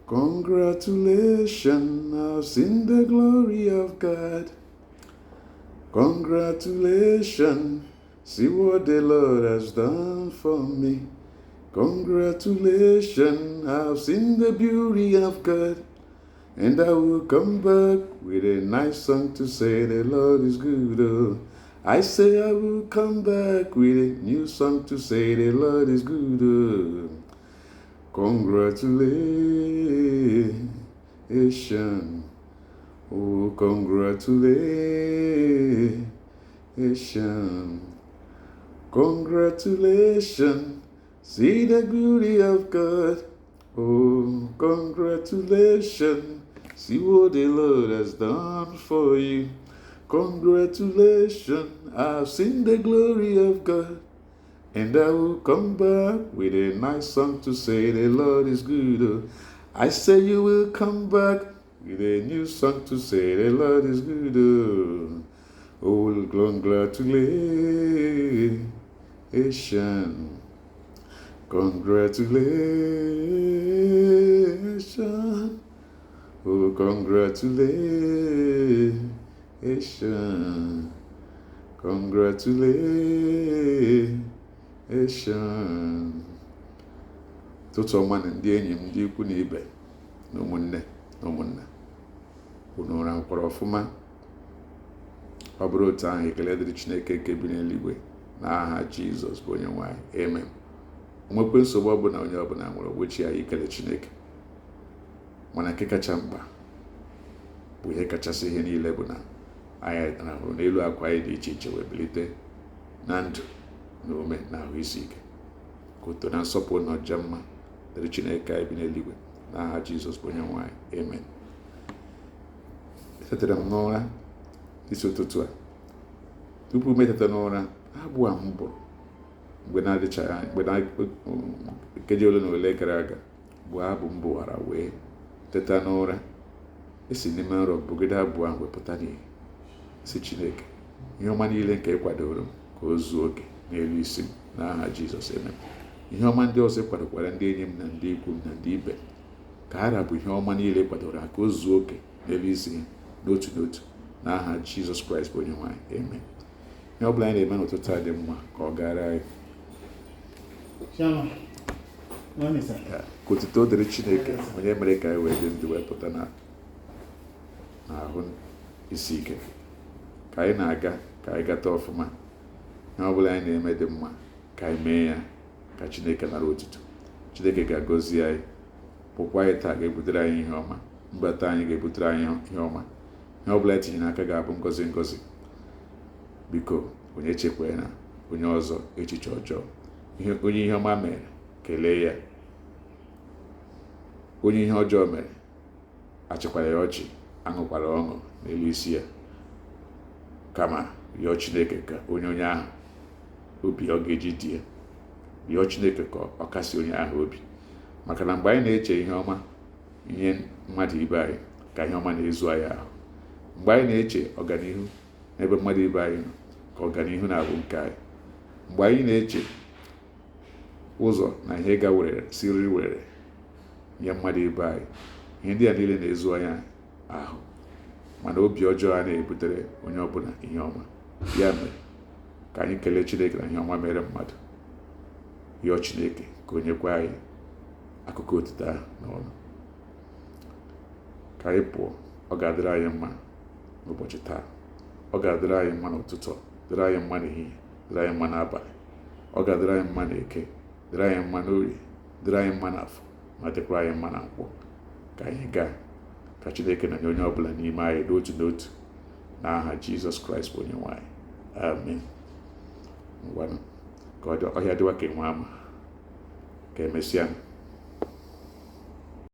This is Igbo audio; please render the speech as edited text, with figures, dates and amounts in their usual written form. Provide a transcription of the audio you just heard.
Congratulations, I've seen the glory of God. Congratulations, see what the Lord has done for me. Congratulations, I've seen the beauty of God. And I will come back with a nice song to say the Lord is good. Oh. I say I will come back with a new song to say the Lord is good. Oh. Congratulations. Oh, congratulations. Congratulations. See the beauty of God. Oh, congratulations. See what the Lord has done for you. Congratulations. I've seen the glory of God. And I will come back with a nice song to say the Lord is good. Oh, I say you will come back with a new song to say the Lord is good. Oh, oh, congratulations. Congratulations. Oh, congratulations. Congratulations. Ụtụtụ ọma na ndị enyi m, ndị ikwu na ibe na ụmụnne na ụmụnna. Unu ụra nkwara ọfụma? Ọ bụrụ otu ahụ, ekele dịrị Chineke nke bi n'eluigwe, n'aha Jizọs bụ onye nwe anyị, amen. Nwekwe nsogbu ọbụla onye ọbụla nwere ogbochi anyị ikele Chineke, mana nke kacha mkpa bụ ihe kachasị ihe niile bụ na anyị rahụrụ n'elu akwa anyị dị iche iche wee bilite na ndụ na ume na ahụ isi ike. Ka otuto na nsọpụrụ na ọja mma dịrị Chineke anyị bi n'eluigwe, n'aha Jizọs bụ onye nwe anyị, amen. Etetara m n'ụra isi ụtụtụ a. Tupu m eteta n'ụra, abụ a m bụrụ mgbe na-adịchaghị anya, mgbe na nkeji ole na ole gara aga, bụ abụ m bụwara wee teta n'ụra. Esi n'ime nrọ bugide abụ ahụ wee pụta n'ihe, si Chineke, ihe ọma niile nke ị kwadoro m ka o zuo oke n'elu isi m, n'aha Jizọs, amen. Ihe ọma ndị ọzọ kwadokwara ndị enyi m na ndị ikwu m na ndị ibe, ka ha rabụ ihe ọma niile kwadoro ha ka o zuo oke n'elu isi ha n'otu n'otu, n'aha Jizọs Kraịst bụ onye nwe anyị, amen. Ihe ọ bụla anyị na-eme n'ụtụtụ a dị mma, ka ọ gara anyị. Chairman, morning, sir. Ka otuto dịrị Chineke onye mere ka anyị wee dị ndụ wee pụta na n'ahụ isi ike. Ka anyị na-aga, ka anyị gata ọfụma. Ihe ọ bụla anyị na-eme dị mma, ka anyị mee ya ka Chineke nara otuto. Chineke ga-agọzi anyị. Pụkwa anyị taa ga-ebutere anyị ihe ọma, mbata anyị ga-ebutere anyị ihe ọma, ihe ọ bụla anyị tinyere aka ga-abụ ngọzi ngọzi. Biko, onye chekwa na onye ọzọ echiche ọjọọ. Ihe onye ihe ọma mere, kelee ya. Onye ihe ọjọọ mere, achịkwara ya ọchị, aṅụkwara ọṅụ n'elu isi ya, kama rịọ Chineke ka onye onye ahụ obi ọ ga-eji die ya. Rịọ Chineke ka ọ kasị onye ahụ obi, maka na mgbe anyị na-eche ihe ọma nye mmadụ ibe anyị, ka ihe ọma na-ezu anyị ahụ. Mgbe anyị na-eche ọganihu n'ebe mmadụ ibe anyị nọ, ka ọganihu na-abụ nke anyị. Mgbe anyị na-eche ụzọ na ihe ga were siriri were nye mmadụ ibe anyị, ihe ndị a niile na-ezu anyị ahụ. Mana obi ọjọọ a na-ebutere onye ọbụla ihe ọma. Ya mere, ka anyị kelee Chineke na ihe ọma mere mmadụ, yọọ Chineke ka o nyekwa anyị akụkụ otuto ahụ n'ọnụ. Ka anyị pụọ. Ọ ga-adịrị anyị mma n'ụbọchị taa. Ọ ga-adịrị anyị mma n'ụtụtụ, dịrị anyị mma n'ehihie, dịrị anyị mma n'abalị. Ọ ga-adịrị anyị mma n'Eke, dịrị anyị mma n'Orie, dịrị anyị mma n'Afọ, ma dịkwara anyị mma na Nkwọ. Ka anyị gaa, ka Chineke na-nye onye ọbụla n'ime anyị n'otu n'otu, n'aha Jizọs Kraịst bụ onye nwe anyị, amen. Ngwanụ, ka ọ dị ọhịa dịwa ka enwe ama. Ka emesịa.